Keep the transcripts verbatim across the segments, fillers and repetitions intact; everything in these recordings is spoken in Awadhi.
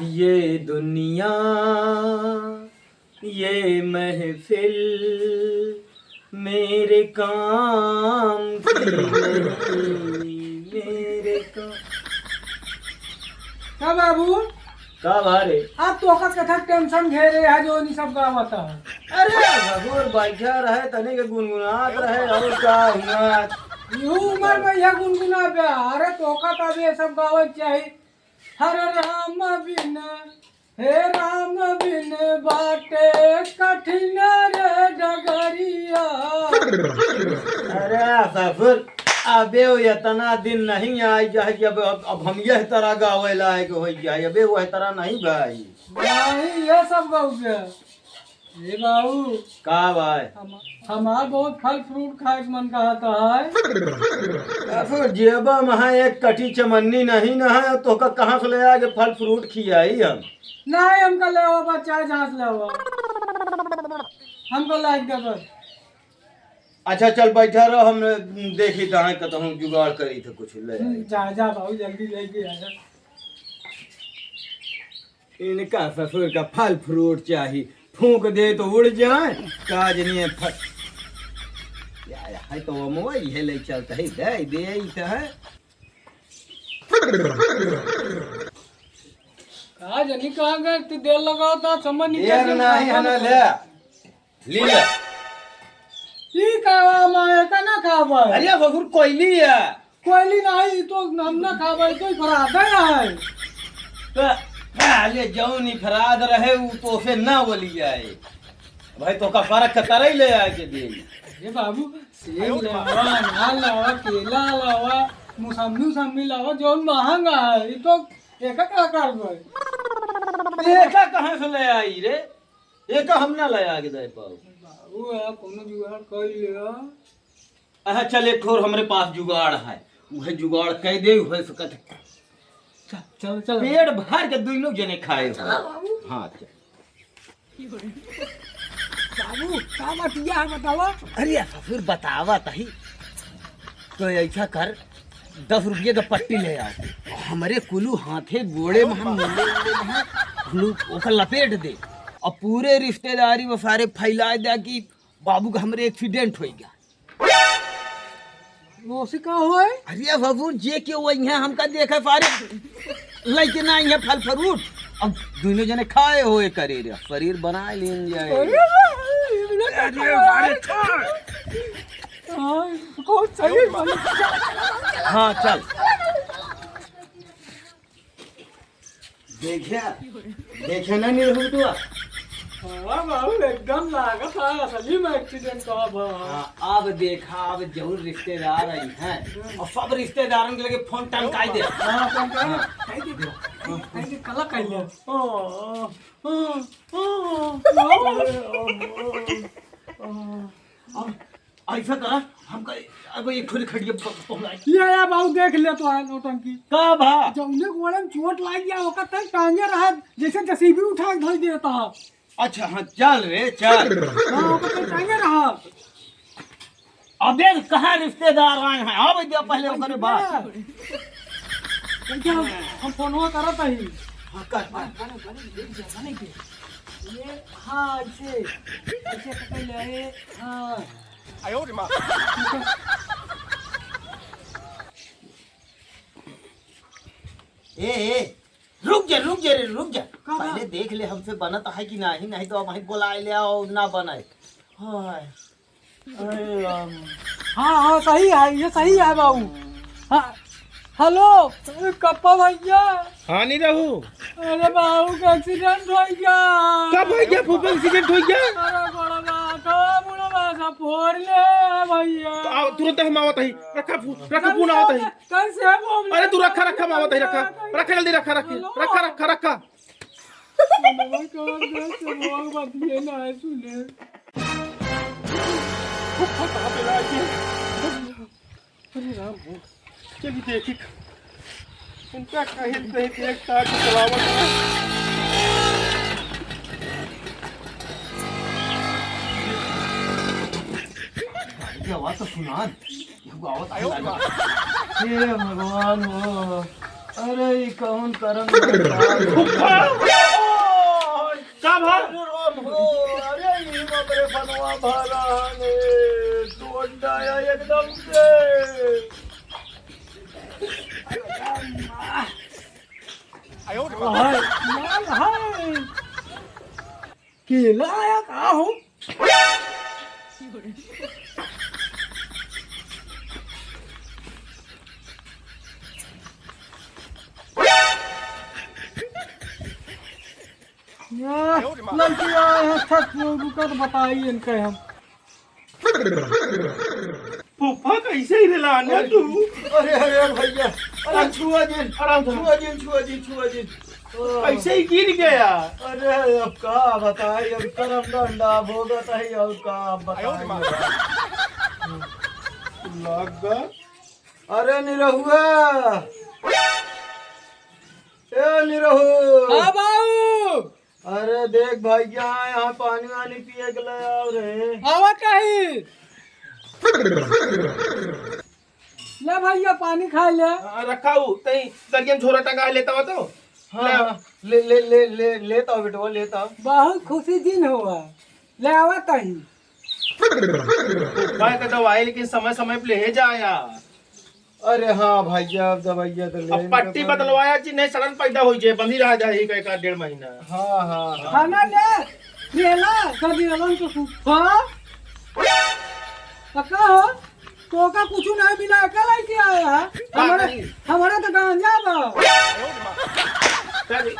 ये दुनिया, ये महफिल मेरे काम की नहीं, मेरे काम। का बाबू? का भा रे? अब तोका कथा tension घेरे है जो नी सब गावत है। अरे भगोर बैठा रहे, तनी के गुनगुनात रहे, और का हुआ? यू उमर में यह गुनगुना बे। अरे तोका तब ये सब गावत चाही। हरे राम बिन, हे राम बिन बाटे कठिन रे डगरिया। अरे ससुर, अबे वो इतना दिन नहीं आई जाए कि अब, अब, अब हम यह तरह गावे लायक हो जाए, अबे वह तरह नहीं भाई। नहीं, ये सब गाओगे। ए बाबू। का भाई? हम, हमार बहुत फल fruit खाए के मन कहत है। अरे जेबा में है एक कटी चमन्नी नहीं न है, तोहका कहाँ से ले आके फल fruit खियाई हम? नहीं, हमका ले आवा बस, चाहे जहाँ से ले आवा। हमका लाइक दे बस। अच्छा चल बैठा रहो, हम देखी तहाँ कतहूँ जुगाड़ करी थे कुछ ले आई। हम्म, जा, जा बाबू, जल्दी लेके आ जा। इनका ससुर का फल fruit चाही, फूंक दे तो उड़ जाए। का जनिए फल, या, या, है तो वो मोबाइल है, ले चलता है, दे, दे, ई तो है। का जनी कहाँ गए, तू देर लगावता, समझ नहीं देर आता। नहीं है ना, ले। लीला। ई का माँ, एका ना खाबे? अरे ससुर, कोयली है। कोयली नहीं, ई तो हम ना खाबे, ई तो इफराद है। तो पहले जौन इफराद रहे, उ तो से ना बोली जाए। भाई, तोका फर्क करे ले आके दे। अरे बाबू, सेब लावा, अनार लावा, केला लावा, मौसम्मी, मौसम्मी लावा, जौन महंगा है, ई तो एका का करबे? एका कहाँ से ले आई रे? एका हम ना लया के दे पाओ। बाबू, आप कोनो जुगाड़ कर लियो। अच्छा, चल, एक ठोर हमरे पास जुगाड़ है, उहे जुगाड़ कह दे, उहे सकत। चल, चल, चल। पेट भर के दुइनो जने खाए हो। चल, बाबू। हाँ, चल। बाबू, का बतिया है, बतावा? अरे, ससुर, बतावा तही। तो ऐसा कर, दस रुपये का पट्टी ले आओ। हमरे कुलू हाथे गोड़े में हम मिले उले में, कुलू ओकर लपेट दे। और पूरे रिश्तेदारी में सारे फैलाए दे कि बाबू का हमरे accident होइ गया। ओसे का होए? अरे बाबू, जे के वही है, हमका देखे सारे लइके ना आई है फल fruit। अब दुइनो जने खाए होए करे रे, शरीर बनाए लेन जाए। अरे, अरे, अरे, छोड़। हाँ, बहुत सही। हाँ, चल। देखे, देखे ना निरहू तो। हाँ बाबू, एकदम लागत है, असली में accident हुआ बा। हाँ, अब देखा, अब जरूर रिश्तेदार आई हैं, और सब रिश्तेदारन के लगे फोन टनकाई दे। हाँ, टनकाई दे। हाँ। कई दे, कई दे, कला कई ले। ओ, ओ, ओ, ओ, ओ, ओ। अब ऐसा करा, हमका अब एक ठोली खटिया प-, पहुँचाई। ये या बाबू देख ले तो है नौटंकी। का भा? जौने गोड़े में चोट लाग गया, ओकर तक टांगे रहा, जैसे जेसीबी उठा के धोई देता है। अच्छा, हाँ, चल रे, चल। हाँ, ओकर तक टांगे रहा। अबे, कहाँ रिश्तेदार आए हैं? आवे दे पहले ओकरे बाद। क्या? हम फोनवा करत हई। हाँ, कर, कर। बने, बने, बने, बने के। ये, हाँ, ऐसे, ऐसे पकड़ ले, ये, हाँ। ए, ए, रुक जा, रुक जा रे, रुक जा। का बा? पहले देख ले हमसे बनत है कि नहीं, नहीं तो अब वहीं बोला ले आओ, ना बनाए। हाय। अरे राम। हाँ, हाँ, सही है, ये सही है बाबू। हाँ, हेलो, कप्पा भैया। हाँ, नहीं रहू। अरे बाबू का accident हो गया। कब हो गया फूफा, accident हो गया? अरे बड़ा बात हो, बड़ा बात है, फोड़ ले भैया। तो आओ, तुरंत हम आवत ही। रखा फू-, रखा फोन आवत ही। कैसे बोल अरे तू रखा, रखा, हम आवत ही, रखा। रखा जल्दी, रखा, रखा। हेलो। रखा, रखा, रखा। मनवा का अंदर से वो बतिये ना है, सुने। फूफा कहाँ पे लाए थे? अरे राम हो, चलिए देखी, इनका कहीं, कहीं देख ताक चलावत है। ये आवाज तो सुना, ये आवाज तो सुना। हे भगवान हो, अरे ई कौन करम फूफा, अरे राम हो, अरे ई बाप रे, बनवा भरा ने, तू अंडा आया एकदम से। हाय, हाय, हाय। केला आया का हो? या, लड़की आए हैं, थक गए, रुका तो बताई इनका हम। फूफा, कैसे ही रहला ने तू? अरे, अरे, भैया, अरे, छुआ जिन, आराम से। छुआ जिन, छुआ जिन, छुआ जिन। कैसे ही गिर गया? अरे, अब का बताई, अब करम डंडा भोगत है, अब का बताई। लग गया। अरे निरहुआ, ए निरहु। हाँ बाबू। अरे देख भैया, यहाँ पानी वानी पिए के ले आओ रे। आवत ही। ले भैया, पानी खा ले। आ, रखा हूँ, तई दरिया में झोरा टंगा लेता हो तो। हाँ, ले। हाँ, ले, ले, ले, ले, लेता हो बेटवा, लेता हो। बहुत खुशी दिन हुआ, ले आवत ही। खाए के दवाई लेकिन समय समय पे ले जा यार। अरे हाँ भैया, अब दवाइया तो ले अब पट्टी बदलवाया जी, नहीं सड़न पैदा हो जाए, बंदी रह जाए एक, एक डेढ़ महीना। हाँ, हाँ, हाँ। खाना ले, रेला, गरीबन के फूफा। पक्का हो? तोका कुछ नहीं मिला, का लेके आया है? का हमारे, करी? हमारे तो गांजा बा। का करी?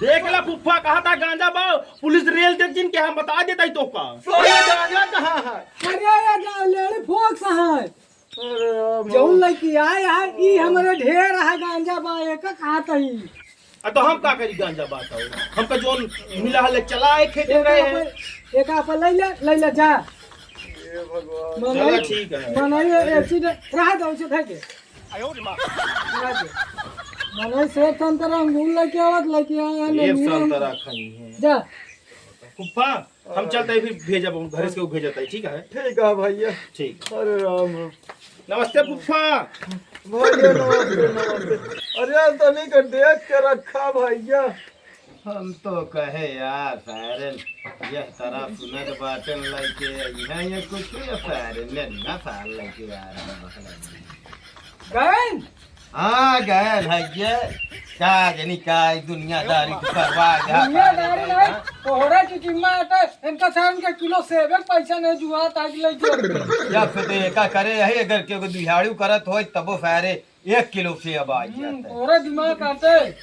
देख ला फूफा, कहा था गांजा बा, पुलिस रेल देख जिन के हम बता देता ही तोका। तो ये गांजा कहाँ है? अरे ये जा लेडी फोक्स है। अरे राम। जौन लड़की आए है, ई हमरे ढेर है गांजा बा, एक खात ही। आ तो हम का करी गांजा बा तो? हमका जौन मिला है ले चला है खेते एक रहे हैं। आप, एक आप ले ले, ले ले जा। हे भगवान। मनई, चला ठीक है। मनई ये चीज रहा दो, उसे फेंक दे। रहा दे। मनई सेब संतरा अंगूर लेके आवत, लेके आया, ले एक लिया। संतरा खाई है। जा। फूफा, हम चलते हैं, फिर भेजब, हम घरे से केहू भेजता है, ठीक है? ठीक है भैया। ठीक। अरे राम राम। नमस्ते फूफा। भैया नमस्ते, नमस्ते। अरे तनी के देख के रखा भैया। हम तो कहे यार सारे यह तरह सुनत बाटन लइके यहाँ ये कुछ ये सारे नन्ना साल लइके आ रहा है। गएन? हाँ, गएन है ये। का जनी का ई दुनियादारी के परवाह जा दुनियादारी पारे नहीं, गएन। तोहरे की जिम्मा आटे, इनका सारन के किलो सेबे के पैसा नहीं जुआ ताकि लइके। जब से तो एका करे है, अगर केहू के दिहाड़ू करत होई, तबो सारे एक किलो सेब आ हम्म, जाता है। तोहरे दिमाग आटे।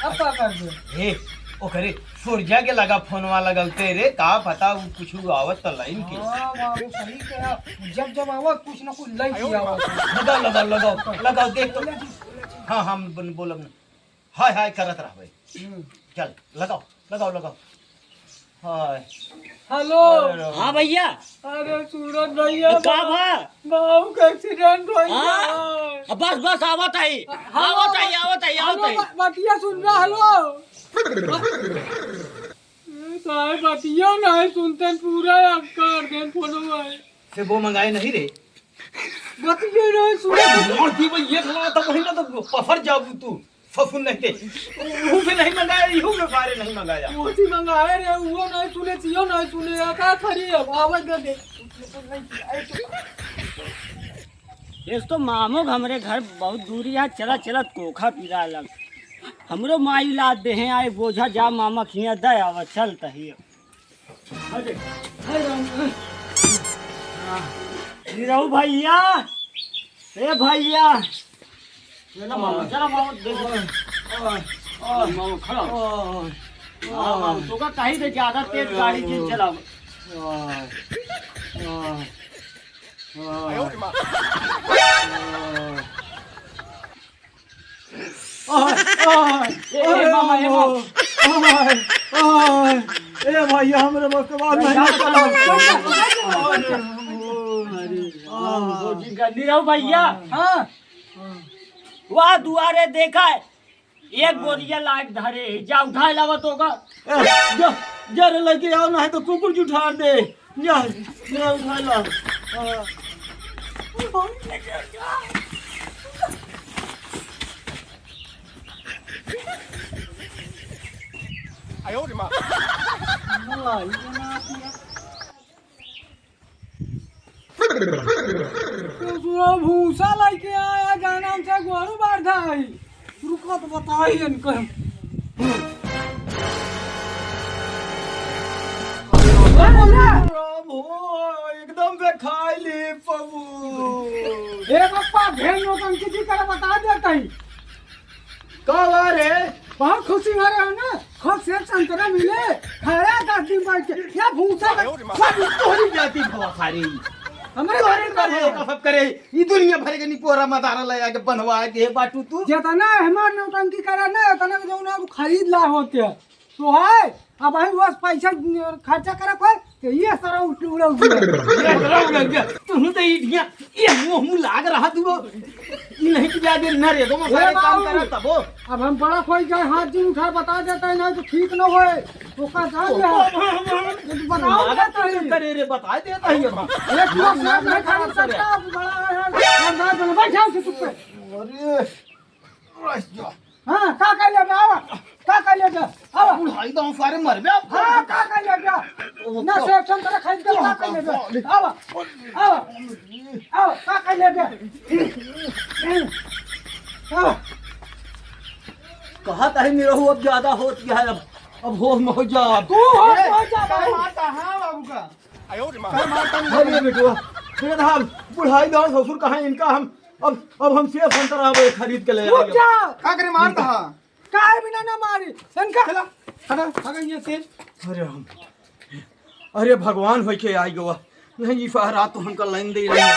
अब का कर दे? हे, ओकरे सुरजा के लगा फोनवा लगौते रे, का पता उ कुछ आवत त लाइन के। हाँ, बाबू, सही कहा। जब जब आवत, कुछ न कुछ लइके आवत। लगाओ, लगाओ, लगाओ, लगाओ, देख तो। हाँ, हम बन-, बोलब न। हाय, हाय करत रहबे। हम्म। चल, लगाओ, लगाओ, लगाओ। हाय। हेलो। अरे, हाँ भैया। अरे सूरज भैया, का बा? बाबू का एक्सीडेंट हो गया। हाँ? बस, बस, आवत है। हेलो, आवत है, आवत है, आवत हेलो, है। ब-, बतिया सुन रहा, हेलो। ए, साहब, बतिया नहीं सुनते, पूरा याद कर देन फोनवा। से वो मंगाए नहीं रे। बतिया नहीं सुनते। और दी भाई, ये खिला तो वही ना तो पफर जाबू तू। फफुन नहीं दे। वो भी नहीं मंगाया, यहू में सारे नहीं मंगाया। वो भी मंगाए रे, वो नहीं सुने, जियो नहीं सुने, या का करी अब? आवाज दे दे। एक तो मामो के हमरे घर बहुत दूरी है, चला चला कोखा पीरा लग। हमरो माई लाद दे हैं, आए बोझा जा मामा खिया दे आवा, चल तही। अरे, अरे, निरहू भैया, ए भैया, चला मामा, चला मामा, देखो। मामा, खड़ा हो। हाँ, मामा, तोका कहीं से ज्यादा तेज गाड़ी जिन चलाओ। आय, आय। ए, ए, मामा, ए, मामा। आय, आय। ए भैया, हमरे बस के बात नहीं। अरे, अरे, अरे, निरहू भैया। हाँ। वाह, दुआरे देखा है। एक बोरिया लाइट धरे है, जा उठाए लावा तो का। ए, जा, जा रे, लेके आओ, नहीं तो कुकुर जी उठार दे। जा, जा उठाए ला। हाँ। आयो रे माँ। ससुरा भूसा लइके आया, जाना हमसे गोरू बांधा है। रुको तो बताई इनको हम। प्रभु, एकदम से खाई ली प्रभु। ए बप्पा, भेड़ नौटंकी जी करे बता देता ही। का हुआ रे? बहुत खुशी हो रहे हो ना? खूब सेब संतरा मिले, खाया दस दिन बैठ के। या भूसा का सब तोहरी जाति भवा सारी। हमरे तोहरे घरे का करे, है। का सब करे। ई दुनिया भर के निपोरा मदारा ले आके बनवा के बाटू तू। जेतना हमार नौटंकी करा ना, उतना के जौन अब खरीद ला होते। तो है, अब हम बस पैसा खर्चा करे कोई, तो ये सारा उठ-, उड़ा उड़ गया। ये सारा उड़ गया। तू तो ई ढिया, ये मुंह, मुंह लाग रहा तू। ई नहीं कि जाके नरेगा में ए सारे काम बाबू, करा तबो। अब हम बड़ा कोई जाए हाथ जी उठा बता देता है, नहीं तो ठीक न होए। ओका जान तो ले। हम, हम, हम, ये तो बताओ लागत क्या नहीं करिए? करे रे, बता देता ही हम। एक बार से नहीं खा सकता, अब बड़ा है, हम बात में बैठा उसे चुप पे। अरे, रह जा। हाँ, का कर लेबे, आवा। का कर लेबे, आवा। बुढ़ाई दांव सारे मरबे अब। हाँ, का कर लेबे? ओ, ना तो सेब संतरा खरीद के का कर लेबे? आवा, आवा, आवा, का कर लेबे? आवा। कहा ताही निरहू अब ज्यादा होत गया है, अब, अब होश में हो जा। तू होश में हो जा, भाई। मारता, हाँ, बाबू का। अरे बेटुआ, देखत हम बुढ़ाई दांव ससुर कहाँ इनका हम अब, अब हम सेब संतरा अब खरीद के ले रुक आएंगे। जा। का करे मारता है? काहे बिना ना मारी? इनका चला, हटा, हटा ये सेब। अरे हम, अरे भगवान होई के आई गवा। नहीं, ई पहरा तो हमका लाइन दे रही है।